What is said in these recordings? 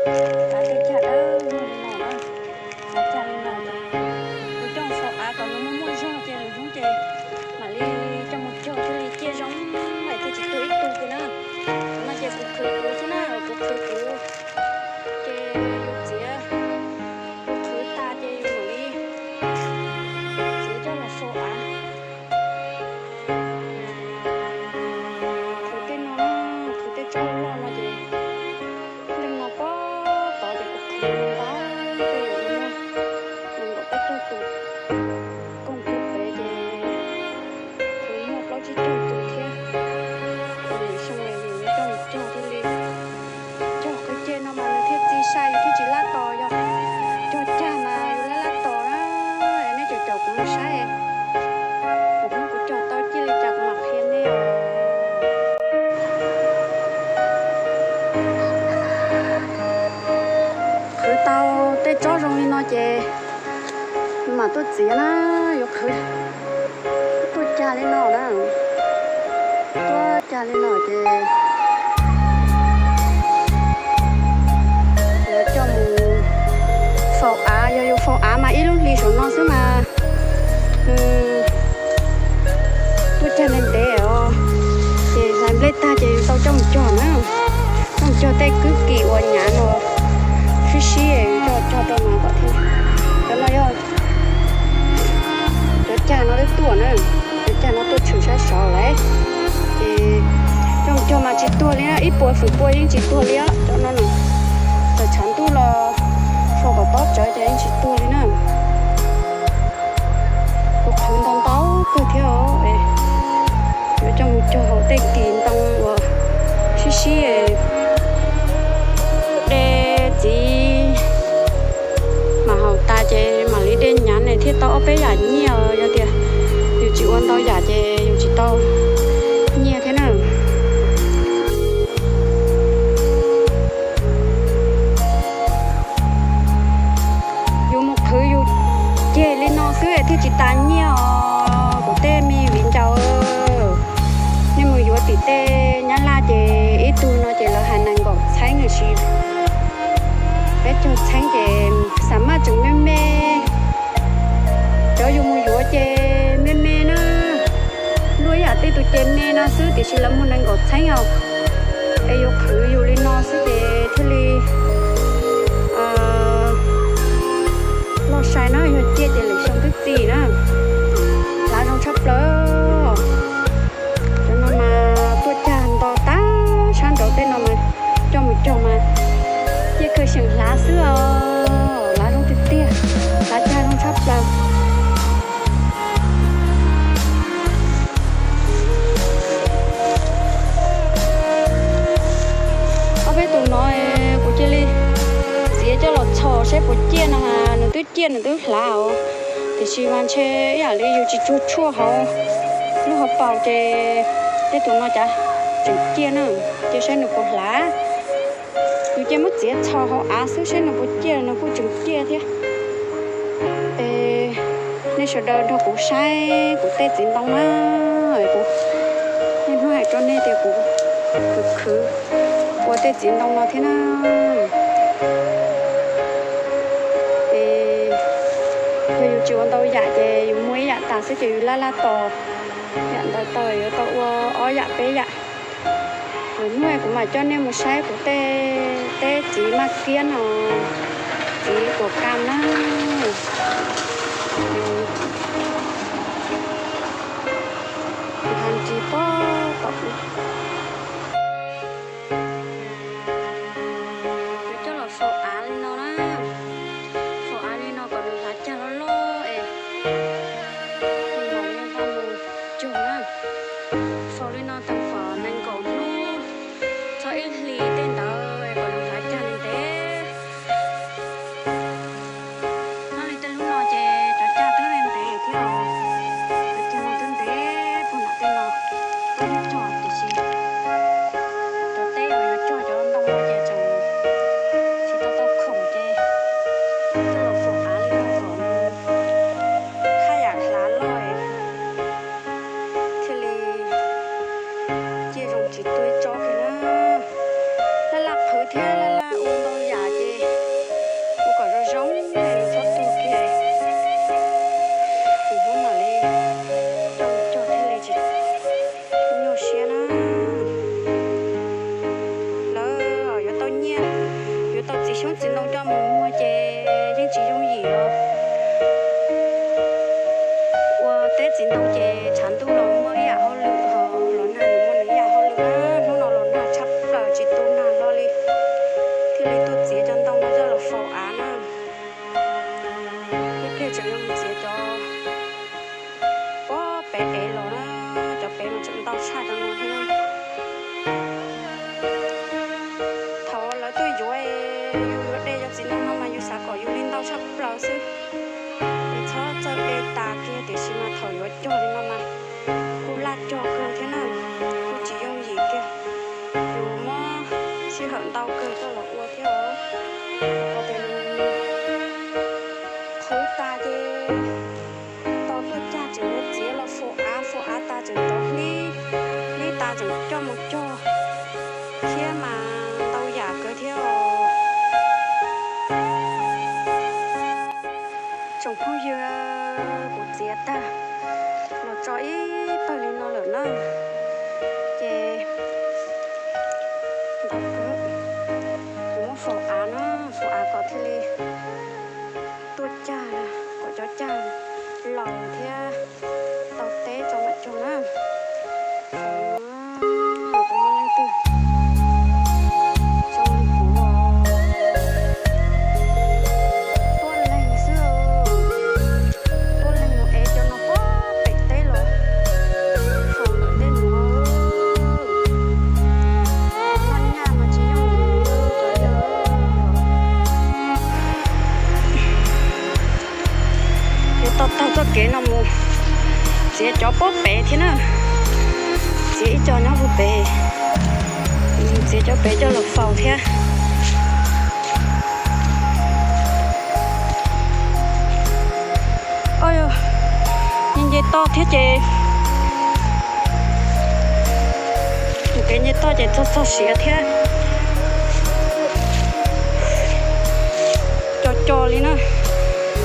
Av tej cag dawb li no na, av cag li no ces kuv coj sau av kom nws muaj muaj zog ces lwm hnub ces mam li coj mus cog thiaj li ciaj zoo, thiaj tsis tuag ib tug kiag na. No ces kuv qhwv kuv xwb na, kuv qhwv kuv ces yus txiav, kuv qhwv tas ces yus mam li txiav coj los sau av. Qhwv tej no, qhwv tej tsob loj no ces leej no pob tod ces kuv qhwv ntau, tej yam li no, nees nkaum peb caug tus, kooj pem ces qhwv muaj plaub tsib caug tus thiab. Lwm xyoo los yus yuav coj mus cog thiaj li. Cog qhwv ceg no mas nws thiaj txi sai, yus thiaj tsis lab tos, yog cog cag mas yus lab lab tos na. Nej caum caum kuv mus saib, kuv hnub kuv cog tau ciaj li cas kuv mam qhia nej os. Qhwv tau tej tsob zoo li no ces mam tuaj txiav na, yuav qhwv tuaj cag li no na, tuaj cag li no ces yuav coj mus faus av, yog yus faus av mas ib lub hlis saum no xwb mas nws tuaj cag ntev ntev os, ces hlais nplej tag ces yus tau coj mus cog na, coj mus cog tej kwb kis uas nyav no sib sib, coj cog rau mas kom thiaj, cov no yog cov cag no twb tuaj na, cov cag no tuaj tshwm sab saud lawm, ces coj mus cog mas tsis tuag li na, ib puas feem pua yeej tsis tuag li os cov no na, txawm tshav ntuj los faus kom tob tsawv ces yeej tsis tuag li na. Kuv qhwv ntau ntau kawg thiab os, yuav coj mus cog hauv tej kis ntoo uas sib sib, de txiv mam haus tas ces mam li de nyav ne thiaj tau ob peb yam nyiaj os, yog tias yus tsis ua ntau yam ces yus tsis tau nyiaj thiab na. Yus mus qhwv yus ceg li no xwb thiaj tsis tas nyiaj os kuv tej me viv ncaus. Nej mus yuav tim tej Nyab Laj ces ib tug no ces lawv hais nees nkaum txheeb los sis peb caug txheeb ces xam maj tseem me me. Cov yus mus yuav ces me me na, luaj ib yam tej tus ces me no xwb tiam sis lawv muag nees nkaum txheeb os. Es yus qhwv yus li no xwb ces thiaj li loj sai na, yog ciaj ces lwm xyoo twb txi na. Hlav zoo tshaj plaws. Cov no mas tuaj cag nto tag sab nraud tej no mas coj mus cog mas ciaj kawg xyeem hlav xwb os, hlav zoo tiag tiag, hlav cag zoo tshaj plaws. Ob peb tus no kuv cia li txiav coj los txhos saib puas ciaj no, nws twb ciaj nws twb hlav os. Tiam sis mas ntshe ib yam li yus tsis tsuag tshuaj hauv lub hauv paus ces tej tus no cas tseem ciaj na, cia saib nws puas hlav. Yus cia muab txiav txhos hauv av xwb saib nws puas ciaj, nws kuj tseem ciaj thiab. Es nej sawv daws nrog kuv saib kuv tej txiv ntoo na, kuv niaj hnub hais rau nej tias kuv khwv khwv ua tej txiv ntoo no thiab na. Es yog yus tsis ua ntau yam ces yus muaj ib yam tas xwb ces yus laj laj tos, yam ntawd tau yuav tau ua ob yam peb yam. Lwm hnub kuv mam coj nej mus saib kuv tej teb txiv maj kiab no, txiv kuam kam na. Nqa ntsis pob tom kuv. Yuav coj los faus av li no na. Faus av li no kom nws hlav cag loj loj es mam li nqa mus cog na. Faus li no tau fom nees nkaum hnub, txog ib hlis tej ntawd kom nws hlav cag ntev. Nyob li tej lub no ces cov cag twb li Xyoob txiv ntoo coj mus muag ces yeej tsis yooj yim os. Ua teb txiv ntoo ces tshav ntuj los muaj ib yam hauj lwm, ho los nag los muaj nws ib yam hauj lwm na. Hnub no los nag tshaj plaws tsis tu nag hlo li, thiaj li tuaj txiav cov ntoo no coj los faus av na. Ib pliag tseem yuav mus txiav cov pob pem ev los na, cov pem mas tseem ntau tshaj cov no thiab. Thaum lawv tuaj yuav, yus yuav de cov txiv ntoo no mas yus xav kom yus li ntau tshaj plaws xwb, es txhob txawj de tas kiag, tiam sis mas thaum yuav cog li no mas kuj laj cog kawg thiab na, kuj tsis yooj yim kiag. Yus muab sij hawm ntau kawg coj los ua thiab os. Qhwv tas ces tos tuaj cag tseem yuav txiav los faus av, faus av tas tseem rov hlib, hlib tas tseem coj mus cog thiab mas ntau yam kawg thiab os. Tsoom phooj ywg, kuv txiav tag los tso ib pawg li no lawm na, ces ntau kawg, kuv muab faus av na, faus av kom thiaj li tuaj cag, kom cov cag laus thiab tau teb tso mam cog na. Kuv muaj leej twg zoo li kuv, tuaj leeg xwb, tuaj leeg mus ev cov no pob pem teb los faus ntawm tej nuav, noj nyaj mas tsis yooj yim li cov yawg. Yuav tau taug txoj kev no mus txiav cov pob pem thiab na, txiav ib co nyob puag pem, txiav cov pem coj los faus thiab. Auj, nce nce toj thiab ces, mus kev nce toj ces txog txog siav thiab. Co co li na,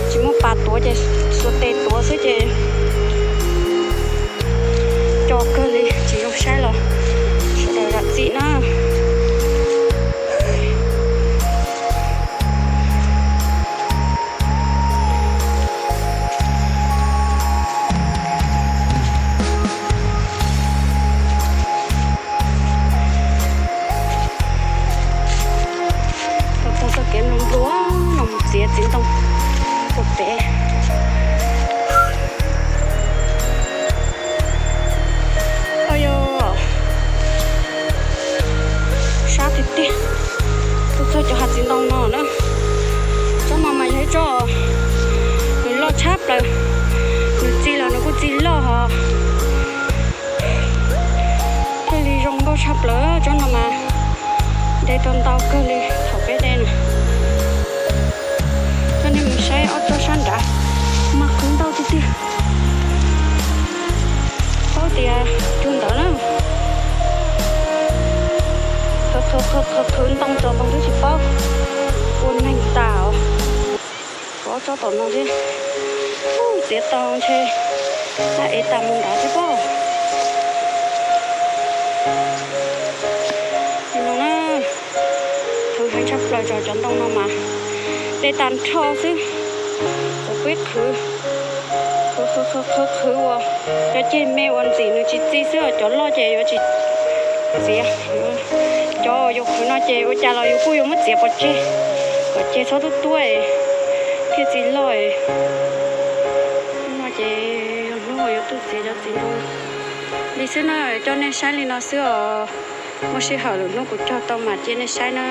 tsis muaj pas tuav ces xuas tes tuav xwb ces co kawg li tsis zoo saib los sawv daws zam txim na. Tau txoj kev nplua nplua no mus txiav txiv ntoo puag pem. Auj, yog sab tiag tiag. Tuaj txog cov hav txiv ntoo no na, tsob no mas yog ib tsob nws loj tshab plaws, nws txi los nws kuj txi loj hos. Kawg li zoo nkauj tshaj plaws tsob no mas, de tau ntau kawg li thaum peb de na. Coj nej mus saib ob tsob sab nrad, mas qhwv ntau tiag tiag. Paub tias cug ntawd na, qhwv qhwv qhwv qhwv ntoo txog ntoo twb tsis paub, ua neeg tas os. Ob tsob tom no thiab, txiav tau ntshe dab ev tas mus nrad thiab pob. No na, qhwv heev tshaj plaws tso, cov ntoo no mas de tag nrho xwb. Cov peb qhwv, qhwv qhwv qhwv qhwv ua, cov ceg me uas ntxim nws tsis txi xwb, cov loj ces yuav tsis txiav. Cov yuav qhwv no ces ua cas los yus kuj yuav muab txiav pov tseg kom ceg txhob tuab tuab thiaj txi loj. No ces yog hnub uas yuav tuaj txiav cov txiv ntoo li xwb na, coj nej saib li no xwb os. Muaj sij hawm lwm hnub kuv cog tau mam cia nej saib na.